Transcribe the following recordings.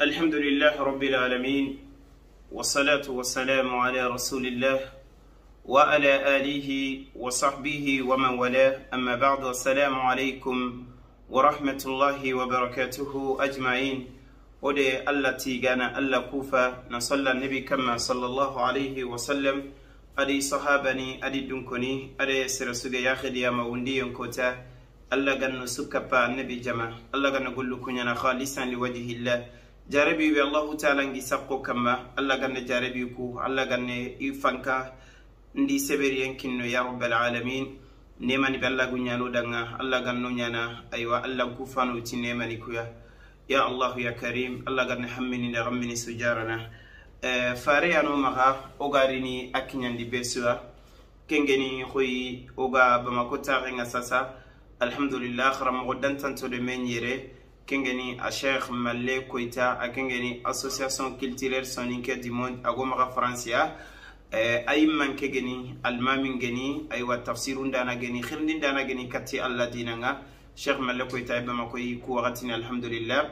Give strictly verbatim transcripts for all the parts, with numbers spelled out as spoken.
الحمد لله رب العالمين، والصلاة والسلام على رسول الله وعلى آله وصحبه ومن والاه. أما بعد، السلام عليكم ورحمة الله وبركاته أجمعين. O de Alla tigana, Alla kufa, na salla Nabi kamma sallallahu alayhi wa sallam, a di sahabani, a di dunkoni, a di sere suge yaxidi ya ma wundi yon kota. Alla ganno sukka pa Nabi jama, Alla ganno gollu kuɲana khalisan li wajhillah. Jarabi be Allahu Taala ngi sakko kamma, Alla ganne jarabi ku, Alla ganne i fanka ndi seberiyen kinno ya Rabbal Alamin. Nemani be Alla guɲano danga, Alla ganno ɲana, aywa, Alla kufano ti nemani kuya. Ya Allahu ya Karim, Alla ganne hammini nda gammini sujarana. Eh, fare yano maxa, o garini a kiɲandi be suwa. Kengeni xoyi o ga Bamako taxe nga sasa. Alhamdulillah, xaramoxo dantanto de men yere. Kengeni a Cheikh Malle Koita, a kengeni Association Culturelle Soninké du Monde, a go maxa Faransiya. Eh, a yimman ke geni, almamin geni, aywa, tafsirun dana geni, xirindin dana geni, katti Alla dinanga. Cheikh Malle Koita, Bamako yi ku waxatini, alhamdulillah.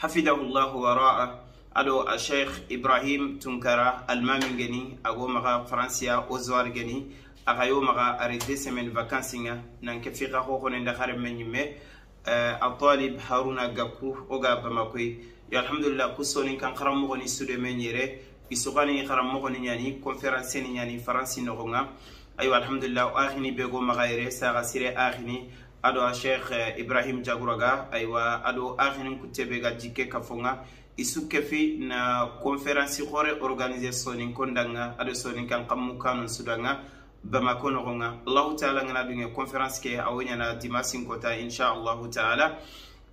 Hafidahullahu wa ra'a. A do a Cheikh Ibrahim Tunkara, almamin geni, a go maxa Faransiya, o zuwar geni, a xa yo maxa a re deux semaines vacances nga, nan ke fiqa xoxone nda xare men ɲimme. Eh, a Talib Haruna Gaku, o ga Bamako yi. Yo, alhamdulillah, ku Soninkan xaramoxoni sude men yere, i sugani xaramoxoni ɲani, conférence ni ɲani, Faransi noxo nga. Aywa, alhamdulillah, o axini be go maxa yere, saxa sire axini, a do a Cheikh, eh, Ibrahim Diagouraga, aywa, a do axinin kutte be ga jikke kafo nga, i su kefi na conférence xore organiser Soninkon danga, a do Soninkan xammu kanun su danga, Bamako noxo nga. Allahu Taala ngana dunge conférence ke, a wo ɲana dimasin kota, insha Allahu Taala.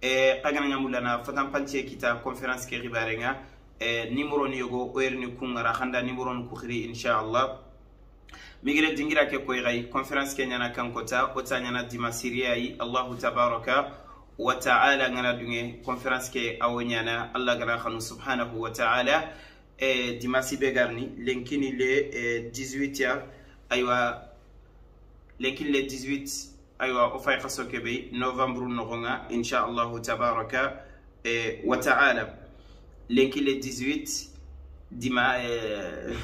E, xa gana ɲamulana, fatan pance kita conférence ke xibare nga, e, numéro ni yogo, o yere ni kungara, xanda numéro ni ku xiri, insha Allah. Migire dingira ke koy xay, conférence ke ɲana kan kota, o ta ɲana dimasiriya yi, Allahu tabaraka wa ta'ala ngana dunge, conférence ke a wo ɲana, Allah gana xanu subhanahu wa ta'ala. E, dimasi be garni, lenkini le, e, dix-huit ya, aywa, lenkini le dix-huit, aywa, o fay xaso ke be, novembre noxo nga, insha Allahu tabaraka, e, wa ta'ala. Lenki le dix-huit, dima, eh,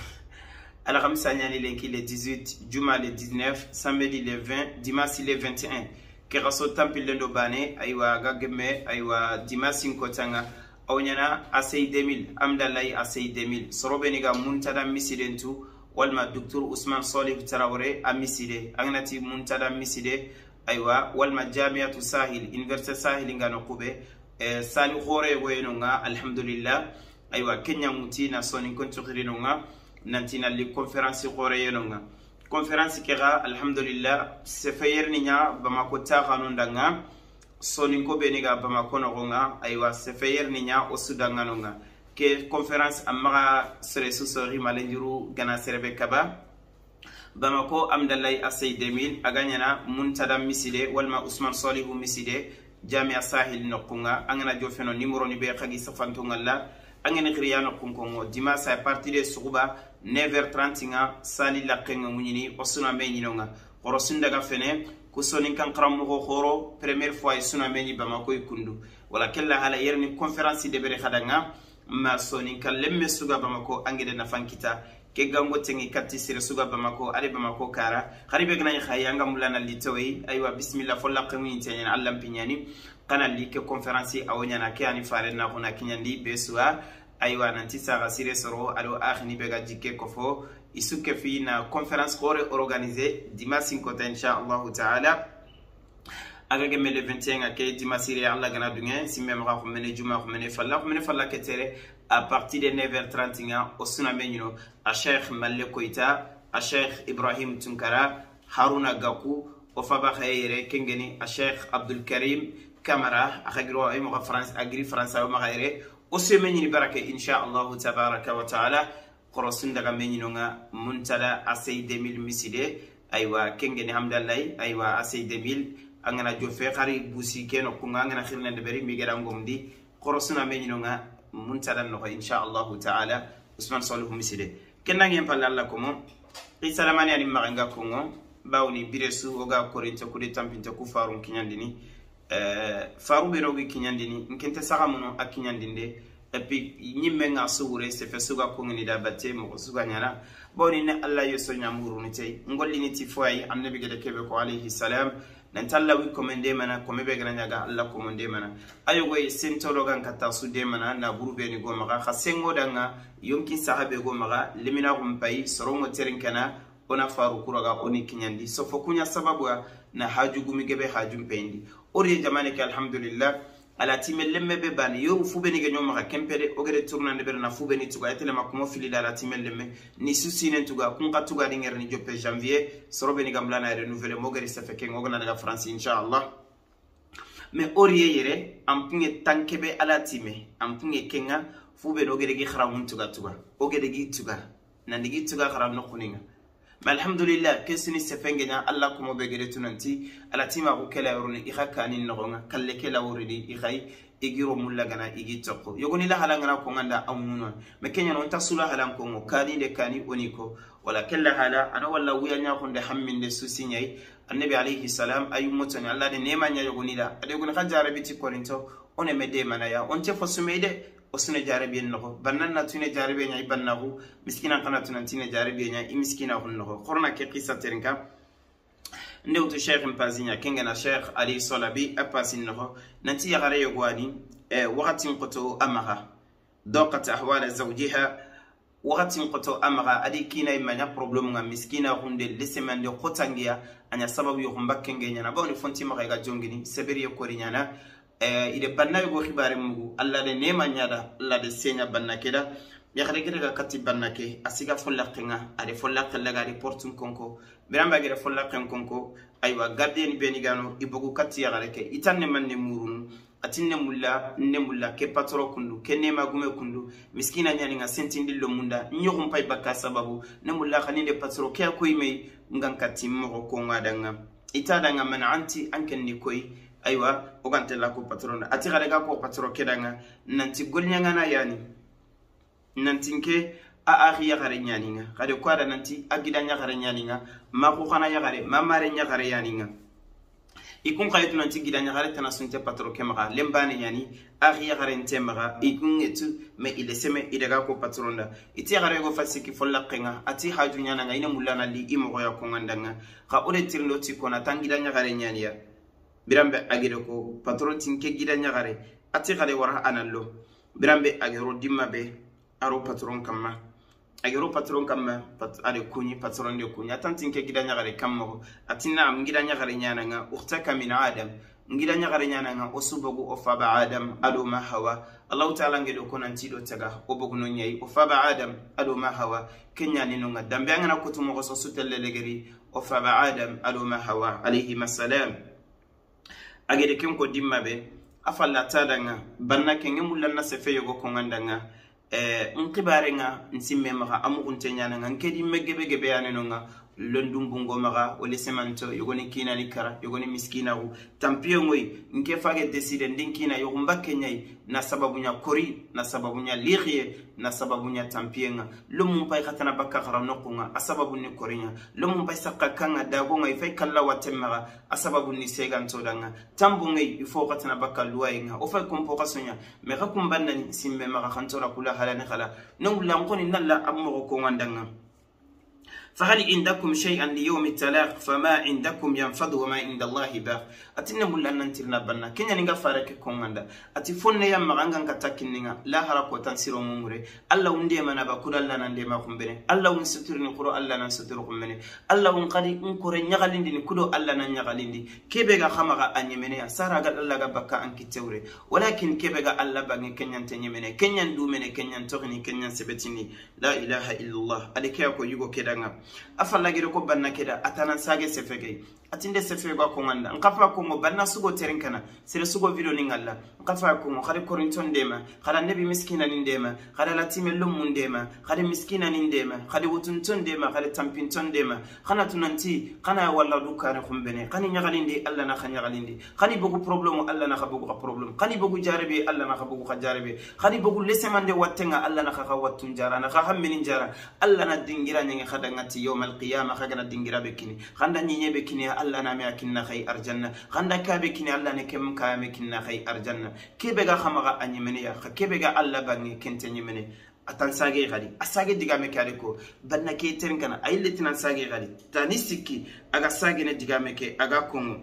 alxamisa ɲani lenki le dix-huit, juma le dix-neuf, samedi le vingt, dimanche le vingt et un. Ke xaso tampillen do bane, aywa, ga gemme, aywa, dimanche n kotanga. Aw ɲana Asey deux mille, Amdalayi Asey deux mille. Soro be ni ga Muntada misiden tu, walma Docteur Ousmane Solih Traoré a miside. An ga na ti Muntada miside, aywa, walma Jamiatu Sahil, Université Sahil nga no kube, eh, sali xore goyeno nga, alhamdulillah. Aywa, kenya muti na Soninkon cuxirino nga, nanti na li conférence xore yeno nga. Conférence ke ga, alhamdulillah, sefe yerni ɲa Bamako taxanu ndanga, Soninko be ni ga Bamako noxo nga, aywa, sefe yerni ɲa o su dangano nga. Ke conférence a maxa sere su sori malenjuru gana sere be kaba. Bamako, Amdalayi Asey deux mille, a ga ɲana Muntada miside, walma Ousmane Solihu miside, Jamia Sahil noxunga, an ga na jofeno numéro ni be xagi safanto ngalla, an ga ni xiriya noxun kongo, dimanche à partir de suxuba, neuf heures trente nga, sali laqqenga muɲini, o suna me ɲinonga. Xorosun daga fene, ku Soninkan xaramoxo xoro, première fois i suna me ɲi Bamako i kundu. Wala kella hala yerni conférence de bere xadanga, ma Soninkan lemme suga Bamako angede nafan kita, ke gango tengi katti sire suga Bamako, ari Bamako kara, xari be gana xa yanga mulana litoyi, aywa, bismillah, folla xemu yinte ɲana, Allah mpiɲani, kana li ke conférence a wo ɲana ke ani fare na xuna kiɲandi be suwa, aywa, nanti saxa sire soro, ado axini be ga jikke kofo, i su ke fi na conférence xore organiser, dimanche n kota, insha Allahu taala. A ga gemme le vingt et un a ke dimasire, Allah gana dunge, simme maxa xumene, juma xumene, falla xumene, falla ke tere, à partir de neuf heures trente nga, o suna me ɲino, a Cheikh Malle Koita, a Cheikh Ibrahim Tunkara, Haruna Gaku, o faba xaye yere, kengeni, a Cheikh Abdul Karim Kamara, a xagiro, ay maxa France, a giri France, o maxa yere, o seme ɲini barake, insha Allahu tabaraka wa taala. Xorosun daga me ɲinonga Muntada Asey deux mille miside, aywa, kengeni Hamdalayi, aywa, Asey deux mille, an ga na jofe xari busi ke noxunga, an ga na xirne de beri migera ngomdi, xorosuna me ɲinonga Muntada noxo, insha Allahu taala, Ousmane Solihu miside. Kenna ngen palle Allah komo, i salamani ani maxa nga kongo, bawni bire su, o ga korinte kude tampinte ku farun kiɲandini, Eh, faru be no gi kiɲandini, n ke nte saxa muno a kiɲandinde. Et puis, ɲimme ŋa su wure, sefe su ga kongini da batte, moxo su ga ɲana. Boni ne Allah yo so ɲa muruni tey. N gollini ti fo yi, annabi gede kebe ko, alayhi salam. Nan talla wi kome nde mana, kome be gana ɲaga Allah komo nde mana. Ayo goy sento do gan katta su de mana, na buru be ni go maxa, xa sengo danga, yonki sahabe go maxa, limina gum pay, sorongo terin kana, ona faru kuraga, oni kiɲandi. Sofo kuɲa sababu ya, na haju gumi gebe hajun peyindi. Ori ye jamane ke, alhamdulillah, ala time lemme be bani. Yo, fu be ni ge ɲo maxa kempede, o gede tourna nde bere na fu be ni tuga, etele ma kumo fili da ala time lemme, ni su sinen tuga, kun ka tuga di ŋer ni joppe janvier, soro be ni ga mula na renouveler, mo geri sefe ke ŋo gana daga France, inshallah. Mais ori ye yere, an punge tankebe ala time, an punge kenga, fu be ni o gede gi xara mun tuga tuga, o gede gi tuga, nan digi tuga xara no kuninga. Mais alhamdulillah, ke sini sefenge ɲa, Allah komo be gede tunanti, ala tima ko kela yoroni, i xa kani noxonga, kalle kela wori di, i xay, i giro mulla gana, i gi toxo. Yogoni la hala ngana ko nganda amuno. Mais kenya no nta sula hala ko ngo, kani de kani oni ko. Wala kella hala, ano wala wuya ɲa xonde hamminde susi ɲay. Annabi alayhi salam, ayu motoni, Allah de nema ɲa yogoni la. Ade yogoni xa jarabi ti korinto, one me de manaya. On te fo sumey de, o sune jarabiyen noxo. Bannan na tune jarabiyen ɲa i bannaxu, miskinan kana tunan tine jarabiyen ɲa i miskinaxun noxo. Xorna ke qissa terinka. Nde wutu Cheikh Mpazinya, kengena Cheikh Ali Solabi, a pasin noxo. Nanti yaxare yogowani, eh, waxatin xoto a maxa. Doqat ahwala zawjiha, waxatin xoto a maxa, adi kina i maɲa problème nga miskinaxunde, lesemande xotangiya, a ɲa sababu yoxun bakkenge ɲana. Bawni fonti maxa i ga jongini, seberiye kori ɲana, Eh, ide banna yogo xibare mugu, Allah de nema ɲada, Allah de senya banna keda. Yaxare gede ga katti banna ke, a siga follaxenga, ade follaxe laga, ade portun konko. Biramba gede follaxen konko, aywa, gardien ni beni gano, i bogu katti yaxare ke, itanne manne murunu, atinne mulla, ne mulla, ke patro kundu, ke nema gume kundu, miskina ɲaninga sentindi lo munda, ɲoxum pay bakka sababu, ne mulla xaninde patro ke a koy mey, ngan katti moxo konga danga. Ita danga mana anti an ken ni koy, Aywa, o gante la ko patron da. Ati xare ga ko patron ke danga, nanti golɲangana yani. Nanti nke a axi yaxare ɲaninga. Xade ko ada nanti a gida ɲaxare ɲaninga. Ma ko xana yaxare, ma mare ɲaxare yaninga. I kun xayitu nanti gida ɲaxare tana sunte patron ke maxa. Lembane ɲani, axi yaxare nte maxa. I kun etu, me ile seme, i daga ko patron da. Iti yaxare go fasiki follaxenga. Ati haju ɲananga, ine mullana li i moxo ya kongandanga. Xa o de tirindo ti kona tan gida ɲaxare ɲaniya. Biranbe a gede ko patron ti nke gida ɲaxare, a ti xade wara a na lo. Biranbe a gero dimma be, a ro patron kamma. A gero patron kamma, pat-, a de kuɲi, patron de kuɲi. A tan ti nke gida ɲaxare kamma ko. A ti na am gida ɲaxare ɲananga, ukhtaka min Adam. Ngida ɲaxare ɲananga, o su bogu o faba Adam, a do ma Hawa. Allahu Taala nge do ko nanti do taga, o bogu no ɲayi, o faba Adam, a do ma Hawa. Kenya ni nonga. Dambe angana kutu moxo so su telle legeri, o faba Adam, a do ma Hawa, alayhima salam. A gede ken ko dimma be, a falla ta danga, banna ke nge mulla na sefe yogo kongandanga, eh, n xibare nga, n simme maxa, a muxunte ɲananga, n ke dimme gebe gebe yane nonga, londum bungo maxa, o lesemanto, yogoni kinani kara, yogoni miskinaxu, tampiye ngoy, n ke fage deside, ndin kina, yogun bakke ɲayi, na sababu ɲa kori, na sababu ɲa lixiye, na sababu ɲa tampiye nga, lomun pay xatana bakka xara noxunga, a sababu ni koriɲa, lomun pay sakka kanga, dagonga, i fay kalla watte maxa, a sababu ni seganto danga. Tambo ngay, il faut xatana bakka luwaye nga. O fay kompo xasoɲa. Me xa kumbannani simme maxa xantora kula halani xala. Nongu lankoni nalla a moxo kongandanga. Fa hal indakum shay'an li yawmi talaq, fa ma indakum yanfadu wa ma inda Allahi baq. Atinne mulla nan tirna banna. Kenya ni nga fara ke konganda. Ati fonne ya maxa ngan ka takinninga. La hara ko tan siro mumure. Allah wunde mana ba kuda Allah nan de ma kumbene. Allah wun suturini kuro Allah nan suturu kumbene. Allah wun xadi un kore ɲaxalindi ni kudo Allah nan ɲaxalindi. Kebe ga xamaxa a ɲemene ya. Sara ga Allah ga bakka an kitewre. Walakin kebe ga Allah bange kenyan te ɲemene. Kenyan dumene, kenyan toxini, kenyan sebetini. La ilaha illallah. Ade ke ko yugo kedanga. A falla gere ko banna keda. Atana sage sefege. Atinde sefe ga konganda. Nkafa kongo banna sugo terin kana. Sere sugo video ni ngalla. Nkafa kongo, xade korinton dema, xade nebi miskina ni dema, xade latime lumun dema, xade miskina ni dema, xade wutunton dema, xade tampinton dema. Xana tunanti, xana walla dukane xumbene. Xani ɲaxalindi, Allah na xa ɲaxalindi. Xani bogu problème, Allah na xa bogu xa problème. Xani bogu jarabe, Allah na xa bogu xa jarabe. Xani bogu lesemande wattenga, Allah na xa xa wattun jara, na xa xa minin jara. Allah na dingira ɲangi xadangati yawmal qiyama, xa gana dingira be kini. Xanda ɲiɲe be kini ya, Alla na me a kinna xa yi arjanna. Xa n da ke be kini, Alla ne ken ka me kinna xa yi arjanna. Ke be ga xa maxa a ɲemene ya, xa ke be ga Alla banŋe ken nte ɲemene. A tan sage xadi, a sage digame ke a di ko, banna ke terinkana, a yille tinan sage xadi. Tani sikki, a ga sagene digame ke, a ga konŋo.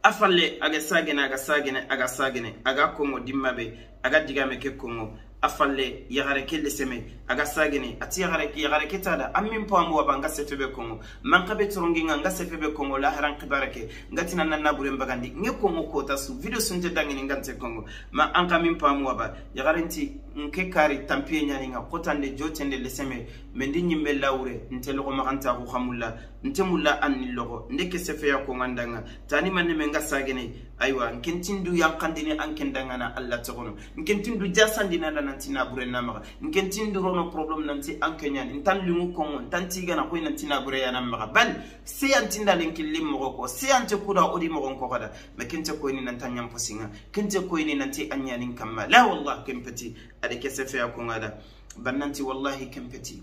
A falle, a ga sagene, a ga sagene, a ga sagene, a ga konŋo dimma be, a ga digame ke konŋo. A falle, yaxare ke leseme, a ga sagene, a ti yaxare ke, yaxare ke ta da, an min pamu waba nga sefe be konŋo. Man xa be torongi nga, nga sefe be konŋo, laharan xibare ke, nga tinan na naburen bagandi, nge konŋo kota su, video sunte dangini nga nte konŋo. Ma an xa min pamu waba, yaxare nti, nke kari tampiye ɲani nga, xotande, jotende, leseme, mendi ɲimbe lawure, nte loxo maxantaxu xa mulla, nte mulla an ni loxo, nde ke sefe ya ko nga ndanga, tani manne me nga sagene, aywa, nken tindu yanqandini an ken dangana Alla toxono, nken tindu jasandina da nanti nabure na maxa, nken tindu rono problème nanti an ke ɲani, ntan limu konŋo, ntan tigana koy nanti nabure ya na maxa, bal, se yanti nda len killim moxo ko, se yante kuda odi moxon ko xada, me kente koyni nanta ɲamposinga, kente koyni nanti a ɲanin kamma, la wallah, ken peti, a de ke sefe ya ko nga da, bannanti wallahi ken peti.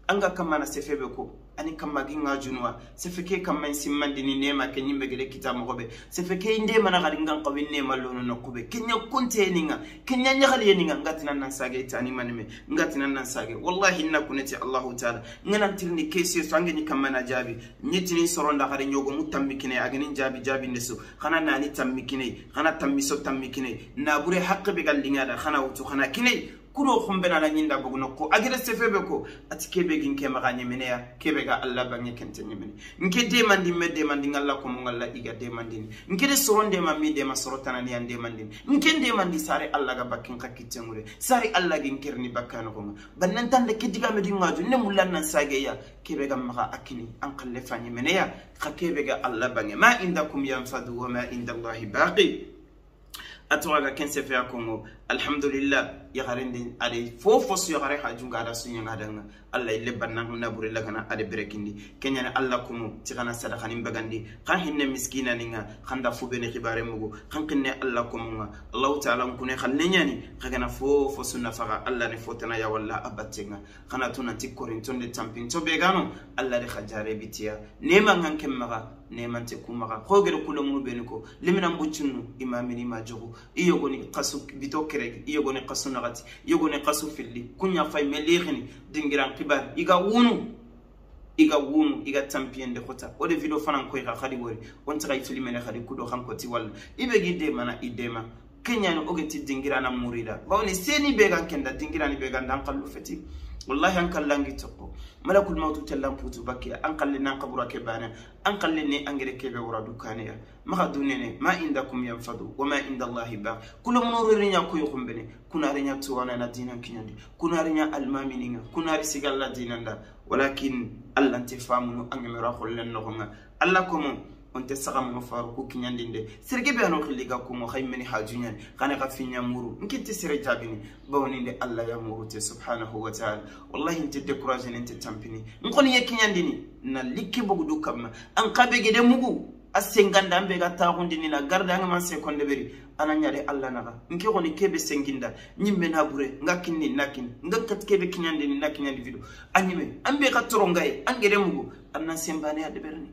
An ga kamana sefe be ko, ani kamma gi nga junuwa, sefe ke kamma in simmandini nema ke ɲimbe gede kita moxo be, sefe ke inde mana xadi ngan xawi nema lono noqu be, ke ɲa konte ni nga, ke ɲa ɲaxali ni nga, nga tinan nan sage tani manime, nga tinan nan sage, wallahi na kuneti Allahu Taala, nga nan tirni ke se so ange ni kamma na jabi, ni tini soronda xadi ɲogo mu tammi kine, a ga ni jabi jabi nde so, xana nani tammi kine, xana tammi so tammi kine, nabure haqqe be ga linga da, xana wutu, xana kine, Kudo xumbena na ɲinda bogu noqu, a gere sefe be ko, a ti ke be gi nke maxa ɲemene ya, ke be ga Alla banŋe ken nte ɲemene. Nke demandi me demandi nga Alla komo nga Alla i ga demandini. Nke de soron dema mi dema soro tanani yan demandini. Nke demandi sare Alla ga bakkin xa kitte ŋure. Sare Alla gi nkerni bakka noxo nga. Bannan tande ke digame di nga ju, ne mullan nan sage ya, ke be ga maxa a kini, an xalle fa ɲemene ya, xa ke be ga Alla banŋe. Ma indakum yanfadu wa ma inda Allahi baqi. A toxo ga ken sefe ya konŋo, alhamdulillah, yaxaren di, a de fofo su yaxare haju nga da su ɲanga danga. Alla ille banna nabure lagana a de berekindi. Ke ɲani Alla komo, ti xana sadaxanin bagandi, xan hinne miskina ni nga, xan da fu bene xibare mugu, xan kinne Alla komo nga. Allahu Taala nkune xalle ɲani, xa gana fofo su nafaxa, Alla ne fotana ya walla a batte nga. Xana tu nanti korinto nde tampinto be gano, Alla de xa jare bitiya. Nema ngan ken maxa, nemante ku maxa. Xo gere kulo munu beni ko, liminan buccunnu, imamini ma joxu. I yogoni xasu bito keregi, i yogoni xasu naxati, i yogoni xasu filli. Kuɲa fay me lixini, dingiran xibar. I ga wunu, i ga wunu, i ga tampiyende xota. O de video fanan koy xa xadi wori. On taxa i filimene xadi kudo xan koti walla. I be gi demana, i dema. Ke ɲani o geti dingirana murida. Bawni seni be gan kenda, dingirani be gan dan kallu feti. Wallahi an kallangi tokko. Malakul mautu tellan putu bakke, an kalle nan kabura ke bana. An kalle ne angere kebe wara dukane ya. Maxa dunene, ma indakum yanfadu, wa ma inda Allahi baq. Kulo munoro rinya ko yokumbene. Kuna rinya tuwana na dinan kinyandi. Kuna rinya almamininga. Kuna ri sigalla dinanda. Walakin Alla nte famunu angemera xollen noxonga. Alla komo. Onte saga mono faru ku kiɲandinde. Serge be ano xilli ga kumo xay meni haju ɲani. Xane xa fiɲa muru. Nkinti sere jabini. Bawni nde Alla ya muru te subhanahu wa ta'ala. Wallahi nte découragé ne nte tampini. Nkoni ye kiɲandini. Na likki bogu du kamma. An xa be gede mugu. A senganda an be ga taxundini na garde an ga man se konde beri. Ana ɲade Alla naxa. Nke xoni kebe senginda. Ɲimme na bure. Nga kinni na kinni. Nga kat kebe kiɲandini na kiɲandi vido. A ɲimme. An be ga torongaye. An gede mugu. An na sembane ya deberni.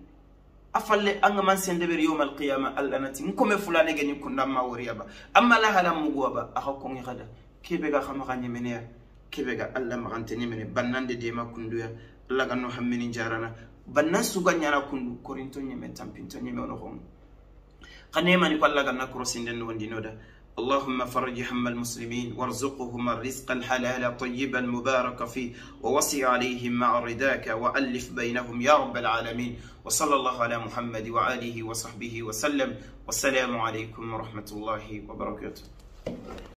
A falle an ga man sendeberi yawmal qiyama, Alla nati, nkome fulane geni kunda ma woriya ba. Amma la hala muguwa ba, a xa kongi xada. Kebe ga xama xa ɲemeneya, kebe ga Alla maxante ɲemene, bannande dema kunduya, Alla ga no hammini jarana, bannan suga ɲana kundu, korinto ɲeme, tampinto ɲeme, ono xongo. Xa nemani ko Alla ga na korosinden no wondino da. اللهم فرج هم المسلمين وارزقهم الرزق الحلال الطيب المبارك فيه ووسع عليهم مع رضاك وألف بينهم يا رب العالمين. وصلى الله على محمد وآله وصحبه وسلم. والسلام عليكم ورحمة الله وبركاته.